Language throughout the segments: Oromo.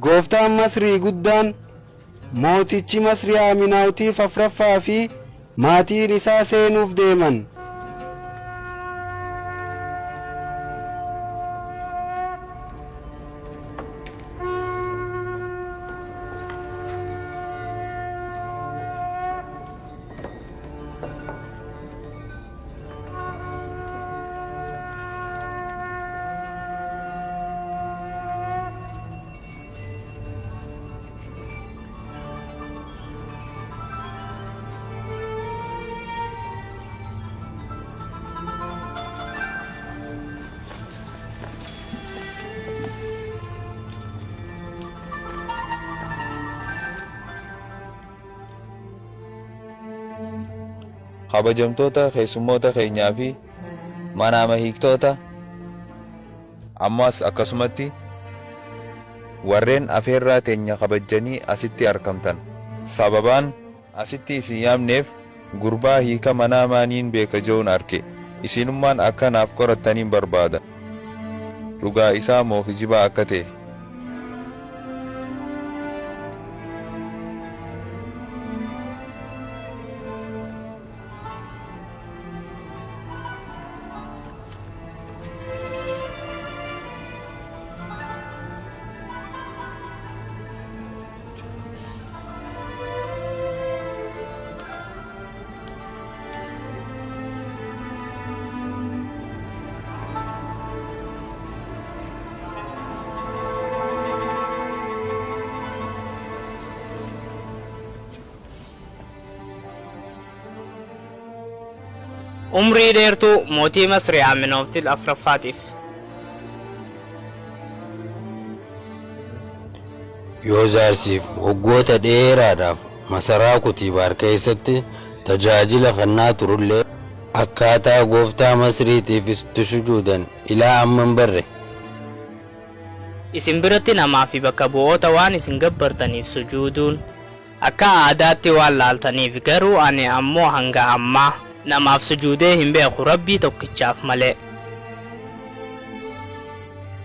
Gooftaan Masrii guddaan, mootichi Masrii Aaminaawtiif 4ffaa fi maatiin isaa seenuuf deeman. Kabajamtoota keessummoota keenyaa fi manaama hiiktoota, ammas akkasumatti warreen afeerraa teenya kabajjanii asitti arkamtan. Sababaan asitti isin yaamneef gurbaa hiika manaamaa niin beeka je'uun arke. Isinummaan akka naaf qorattaniin barbaada. Dhugaa isaa moo kijibaa akka ta'e. Umrii dheertuu mootii Masrii Aminooftil 4ffaatiif. Yoozaarsiif waggoota dheeraadhaaf masaraa Kutiibaar keessatti tajaajila kennaa turullee, akkaataa gooftaa Masriitiif itti sujuudan ilaa amma hin barre. Isin biratti namaa fi bakka bu'oota waan isin gabbartaniif sujuuduun. Akka aadaatti waan laaltaniif, garuu ani ammoo hanga ammaa. Namaaf sujuudee hin beeku Rabbii tokkichaaf malee.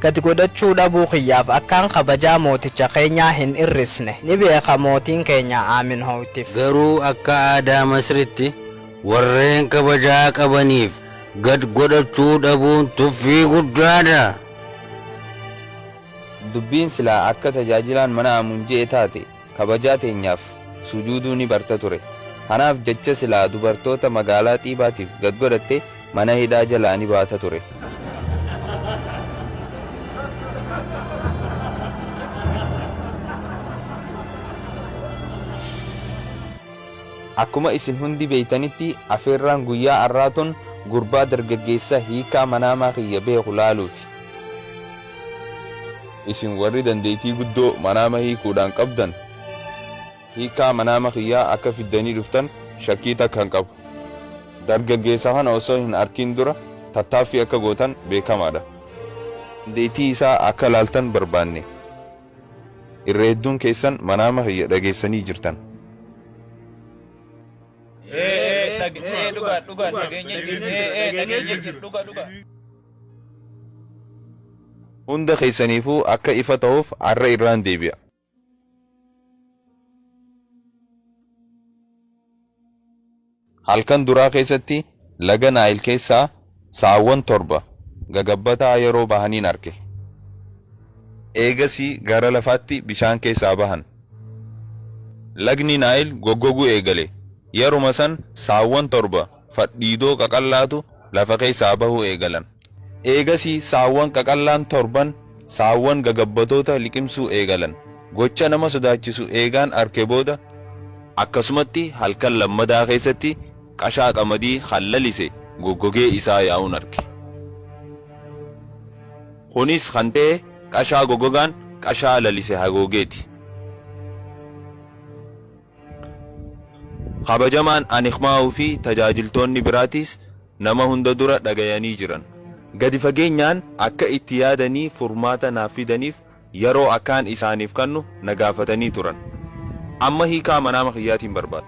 Gad godhachuu dhabuu kiyyaaf akkaan kabajaa mooticha keenyaa hin irrisne ni beeka mootiin keenya Aaminhowtif. Garuu akka aadaa Masritti warreen kabajaa qabaniif gad godhachuu dhabuun tuffii guddaadha. Dubbiin silaa akka tajaajilaan mana Amun je'e taate kabajaa teenyaaf sujuuduu ni barta ture. Kanaaf jecha silaa dubartoota magaalaa Xiibaatiif gad godhatte mana hidhaa jalaa ni baata ture. Akkuma isin hundi beeytanitti afeerraan guyyaa arraa tun gurbaa dargaggeessa hiikaa manaamaa kiyya beeku laaluufi. Isin warri dandeeytii guddoo manaama hiikuudhaan qabdan, hiikkaa manaama kiyyaa akka fiddanii dhuftan shakkii takka hin qabu. Dargaggeessa kana osoo hin arkin dura tattaaffii akka gootan beekamaa dha. Dandeeytii isaa akka laaltan barbaanne. Irra hedduun keessan manaama kiyya dhageessanii jirtan. Hunda keessaniifuu akka ifa tahuuf arra irraan deebi'a. Halkan duraa keessatti laga Naayil keessaa saawwan 7 gagabbataa yeroo bahaniin arke. Eegasii gara lafaatti bishaan keessaa bahan. Lagni Naayil goggoguu eegale. Yeruma san saawwan 7 fadhiidoo qaqallaatu lafa keessaa bahuu eegalan. Eegasii saawwan qaqallaan torban saawwan gagabbatoota liqimsuu eegalan. Gocha nama sodaachisu eegaan arke booda, Akkasumatti halkan lammadaa keessatti qashaa qamadii kan lalise goggogee isaa yaa'uun arke. Kunis kan ta'e qashaa goggogaan qashaa lalise hagoogeeti. Kabajamaan Anikmaa'uu fi tajaajiltoonni biraatiis nama hunda dura dhagayanii jiran. Gadi fageenyaan akka itti yaadanii furmaata naaf fidaniif yaroo akkaan isaaniif kannu na gaafatanii turan. Amma hiikaa manaama kiyyaatiin barbaada.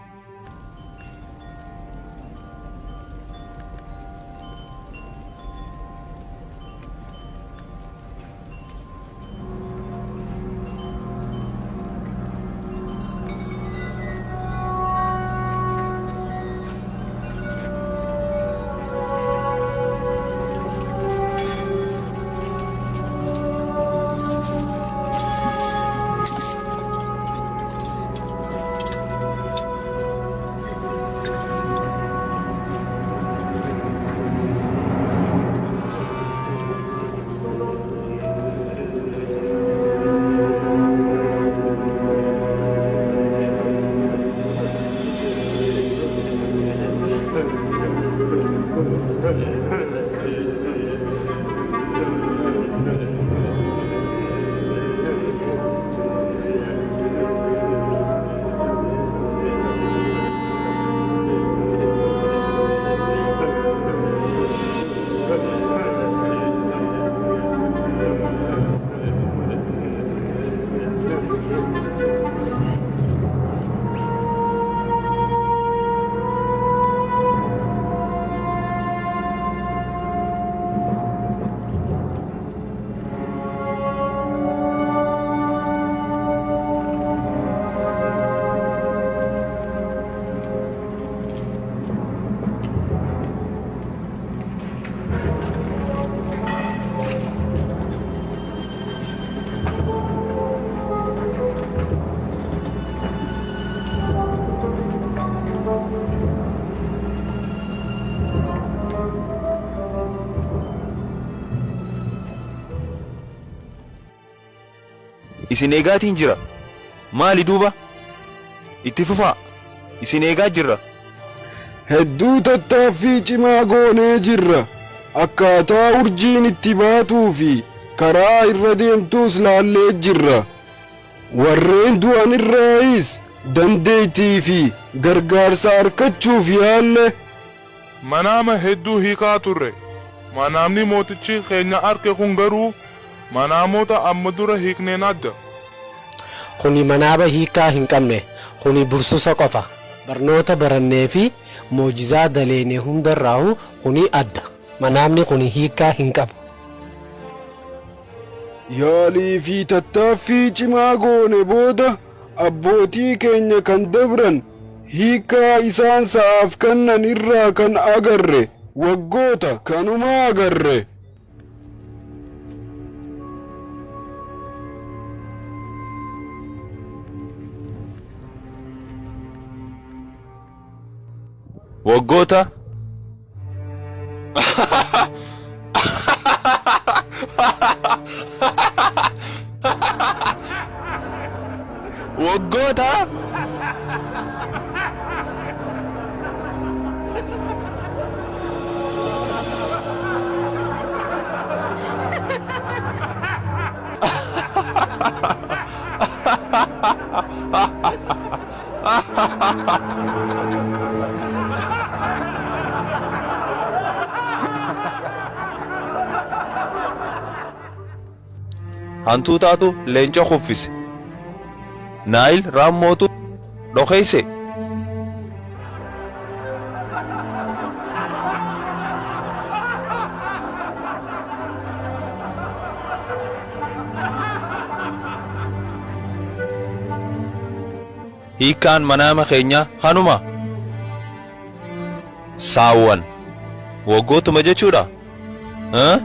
Isin eegaatiin jira. Maali duuba? Itti fufaa. Isin eegaa jirra. Hedduu tattaaffii cimaa goonee jirra. Akkaataa urjiin itti baatuu fi karaa irra deemtuus laallee jirra. Warreen du'an irraayis dandeettii fi gargaarsa argachuuf yaalle. Manaama hedduu hiikaa turre. Manaamni mootichi keenya arke kun garuu manaamota amma dura hiikneen adda. Kuni manaaba hiikaa hin qabne, kuni bursusa qofa. Barnoota barannee fi moojizaa daleene hundarraahu kuni adda. Manaamni kuni hiikaa hin qabu. Yaalii fi tattaaffii cimaa goone booda abbootii keenya kan dabran hiikaa isaan sa'aaf kennan irraa kan agarre waggoota kanuma agarre. Waggoota waggoota hantuutaatu leenca kuffise. Naayil raammootu dhokeeyse. Hiikkaan manaama keenyaa kanuma. Saawwan waggootuma jechuudha. Eh?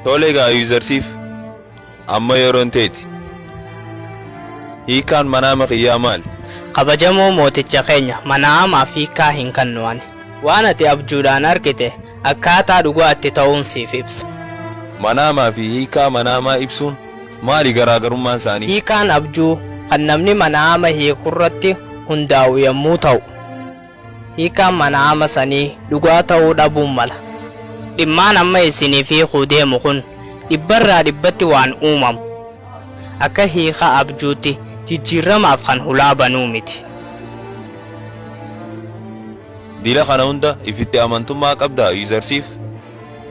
Tole egaa yuuzarsiif amma yeroon teeti. Hiikkaan manaama kiyyaa maali? Kabajamoo mooticha keenya manaamaaf hiikaa hin kennu ani. Waan ati abjuudhaan argite akkaataa dhugaatti ta'uun siif ibsa. Manaamaa fi hiikaa manaamaa ibsuun maali garaagarummaan isaanii? Hiikaan abjuu kan namni manaama hiikurratti hundaa'u yommuu ta'u, hiikaan manaama sanii dhugaa ta'uu dhabuun mala. Dhimmaan amma isiniif hiikuu deemu kun dhibbarraa dhibbatti waan uumamu. Akka hiika abjuutti jijjiiramaaf kan hulaa banuu miti. Dila kana hunda ifitti amantummaa qabdaa yuuzarsiif?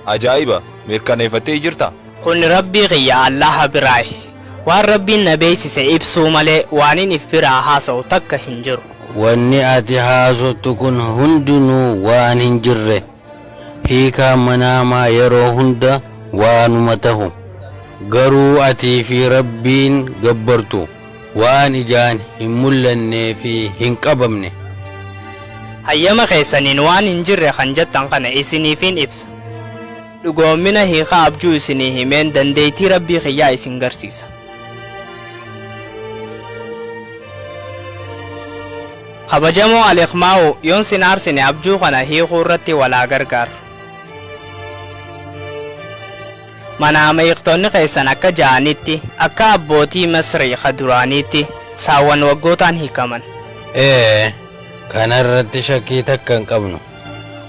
Ajaa'iba! Mirkaneeffattee jirta? Kun rabbii kiyya Allaha biraayi. Waan rabbiin na beeksise ibsuu malee waanin if biraa haasa'u takka hin jiru. Wanni ati haasottu kun hundinuu waan hin jirre. Hiikaan manaamaa yeroo hunda waanuma tahu. Garuu atii fi Rabbiin gabbartu waan ijaan hin mul'annee fi hin qabamne. Hayyama keessaniin waan hin jirre kan jettan kana isiniifin ibsa. Dhugoomina hiika abjuu isinii himeen dandeettii rabbii kiyyaa isin garsiisa. Kabajamoo Aliqmaa'u yoon sin aarsine abjuu kana hiikuu irratti walaa gargaaru. Manaama hiiktonni keessan akka ja'anitti akka abbootii Masrii ka duraaniitti saawwan waggootaan hiikaman. Ee, kana irratti shakkii takka hin qabnu.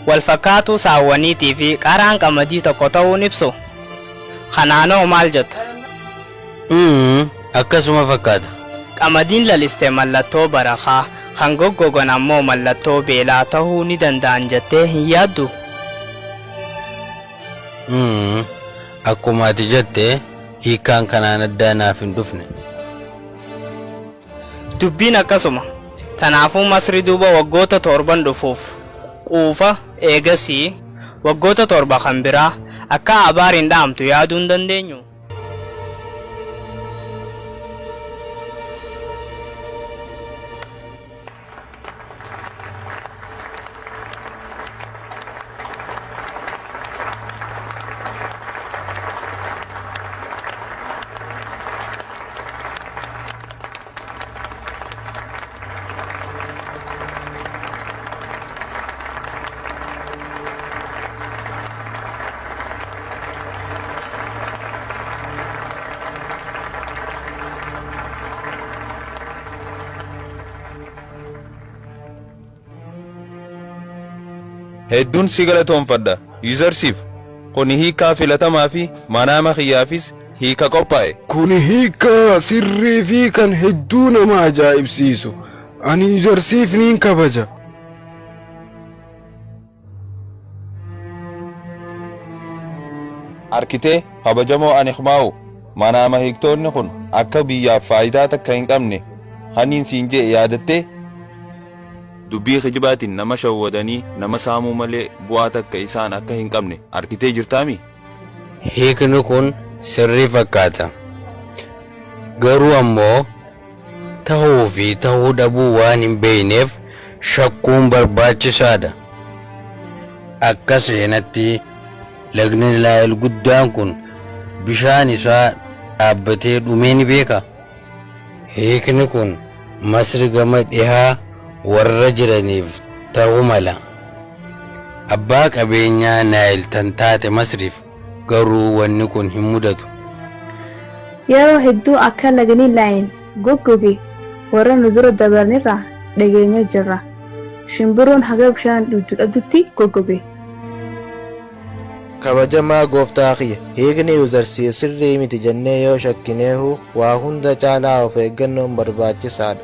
Wal fakkaatuu saawwaniitii fi qaraan qamadii tokko ta'uun ibsu. Kanaanoo maal jetta? Akkasuma fakkaata. Qamadiin laliste mallattoo barakaa kan goggogan ammoo mallattoo beelaa ta'uu ni danda'an jettee hin yaaddu? Akkuma ati jette hiikkaan kanaan addaa naaf hin dhufne. Dubbiin akkasuma. Tanaafuu Masri duuba waggoota 7 dhufuuf quufa eegasii waggoota 7 kan biraa akka abaariin dhaamtu yaaduu hin dandeenyu. Hedduun si galatoomfadha Yuuzarsiif. Kuni hiikkaa filatamaa fi manaama kiyyaafis hiika qophaa'e. Kuni hiikkaa sirrii fi kan hedduu nama ajaa'ibsiisu. Ani Yuuzarsiif niin kabaja. Arkitee kabajamoo Anikmaawu, manaama hiiktoonni kun akka biyyaaf faayidaa takka hin qabne haniin siin je'e yaadattee? Dubbii kijibaatiin nama shawwadanii nama saamuu malee bu'aa takka isaan akka hin qabne arkitee jirtaamii? Hiikni kun sirrii fakkaata. Garuu ammoo tahuu fi tahuu dhabuu waan hin beekneef shakkuun barbaachisaadha. Akka seenatti lagni Naayil guddaan kun bishaan isaa dhaabbatee dhumee ni beeka. Hiikni kun Masri gama dhihaa warra jiraniif ta'uu mala. Abbaa qabeenyaa Naayil tan taate Masriif garuu wanni kun hin mudatu. Yeroo hedduu akka lagni Naayil goggoge warra nu dura dabranirraa dhageenyee jirra. Shimbirroon haga bishaan dhugdu dhabdutti goggoge. Kabajamaa gooftaa kiyya, hiikni Yuuzarsiif sirrii miti jennee yoo shakkineehuu waa hunda caalaa of eeggannoon barbaachisaadha.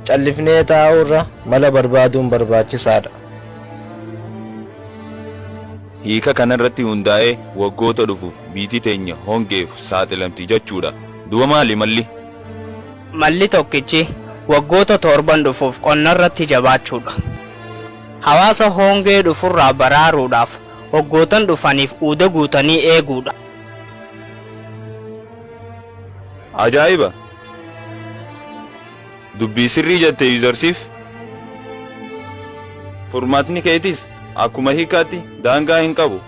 Callifnee taa'uurra mala barbaaduun barbaachisaadha. Hiika kanarratti hundaa'ee waggoota dhufuuf biyti teenya hongeef saaxilamti jachuudha. Duba maali malli? Malli tokkichi waggoota toorban dhufuuf qonnarratti jabaachuudha. Hawaasa hongee dhufurraa baraaruudhaaf waggootan dhufaniif uuda guutanii eeguudha. Ajaa'iba! Dubbii sirrii jette Yuuzarsiif. Furmaatni keetis akkuma hiikaatti daangaa hin qabu.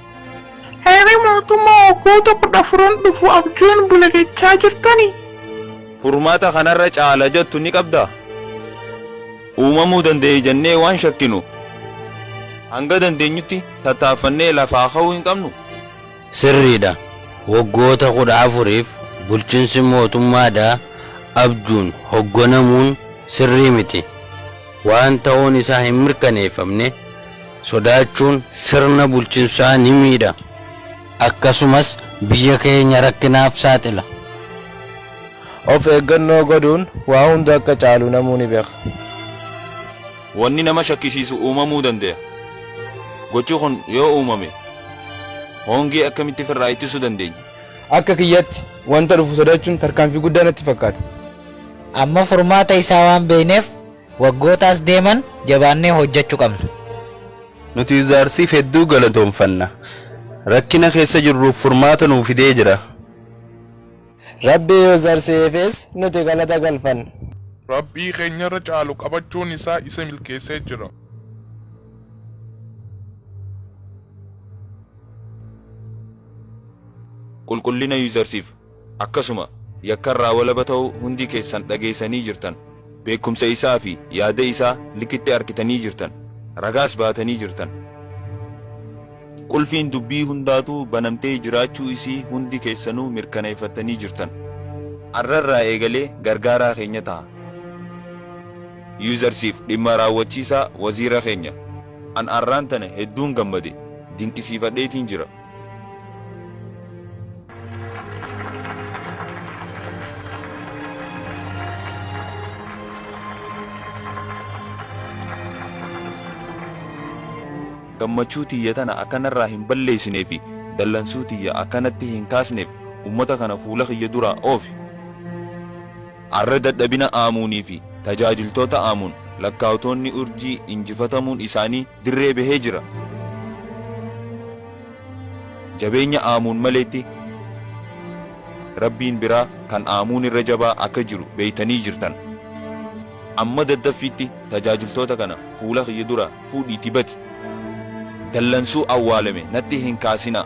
Heerri mootummaa waggoota 14n dhufu abjuun bula jechaa jirtanii? Furmaata kanarra caala jettu ni qabdaa? Uumamuu danda'e jennee waan shakkinu hanga dandeenyutti tattaaffannee lafaa ka'uu hin qabnu? Sirriidha. Waggoota 14f bulchinsi mootummaadhaa abjuun hogganamuun sirrii miti. Waan ta'uun isaa hin mirkaneeffamne sodaachuun sirna bulchinsaa ni miidha. Akkasumas biyya keenya rakkinaaf saaxila. Of eeggannoo godhuun waa hunda akka caalu namuu ni beeka. Wanni nama shakkisiisu uumamuu dandeya. Gochi kun yoo uumame hongee akkamitti firraa ittisuu dandeenya? Akka kiyyatti wanta dhufu sodaachuun tarkaanfii guddaa natti fakkaata. Amma furmaata isaa waan beekneef waggoota as deeman jabaannee hojjachu qabna. Nuti Yuzaarsiif hedduu galatoomfanna. Rakkina keessa jirruuf furmaata nuu fidee jira. Rabbii Yuzarsiifis nuti galata galfanna. Rabbii keenyarra caalu qabachuun isaa isa milkeessee jira. Qulqullina Yuuzarsiif akkasuma yakkarraa walaba ta'uu hundi keessan dhageessanii jirtan. Beekkumsa isaa fi yaada isaa likitti arkitanii jirtan. Ragaas baatanii jirtan. Qulfiin dubbii hundaatuu banamtee jiraachuu isii hundi keessanuu mirkaneeffattanii jirtan. Arrarraa eegalee gargaaraa keenya taha. Yuuzarsiif dhimma raawwachiisaa waziira keenya. An arraan tana hedduun gammade, dinqisiifadheetiin jira. Gammachuu tiyya tana akka narraa hin balleessinee fi dallansuu tiyya akka natti hin kaasneef ummata kana fuula kiyya duraa oofi. Arra dadhabina Aamuunii fi tajaajiltoota Aamuun lakkaawtoonni urjii injifatamuun isaanii dirree bahee jira. Jabeenya Aamuun maleetti Rabbiin biraa kan Aamuun irra jabaa akka jiru beeytanii jirtan. Amma daddaffiitti tajaajiltoota kana fuula kiyya duraa fuudhiitii badi. Dallansuu awwaalame natti hin kaasinaa.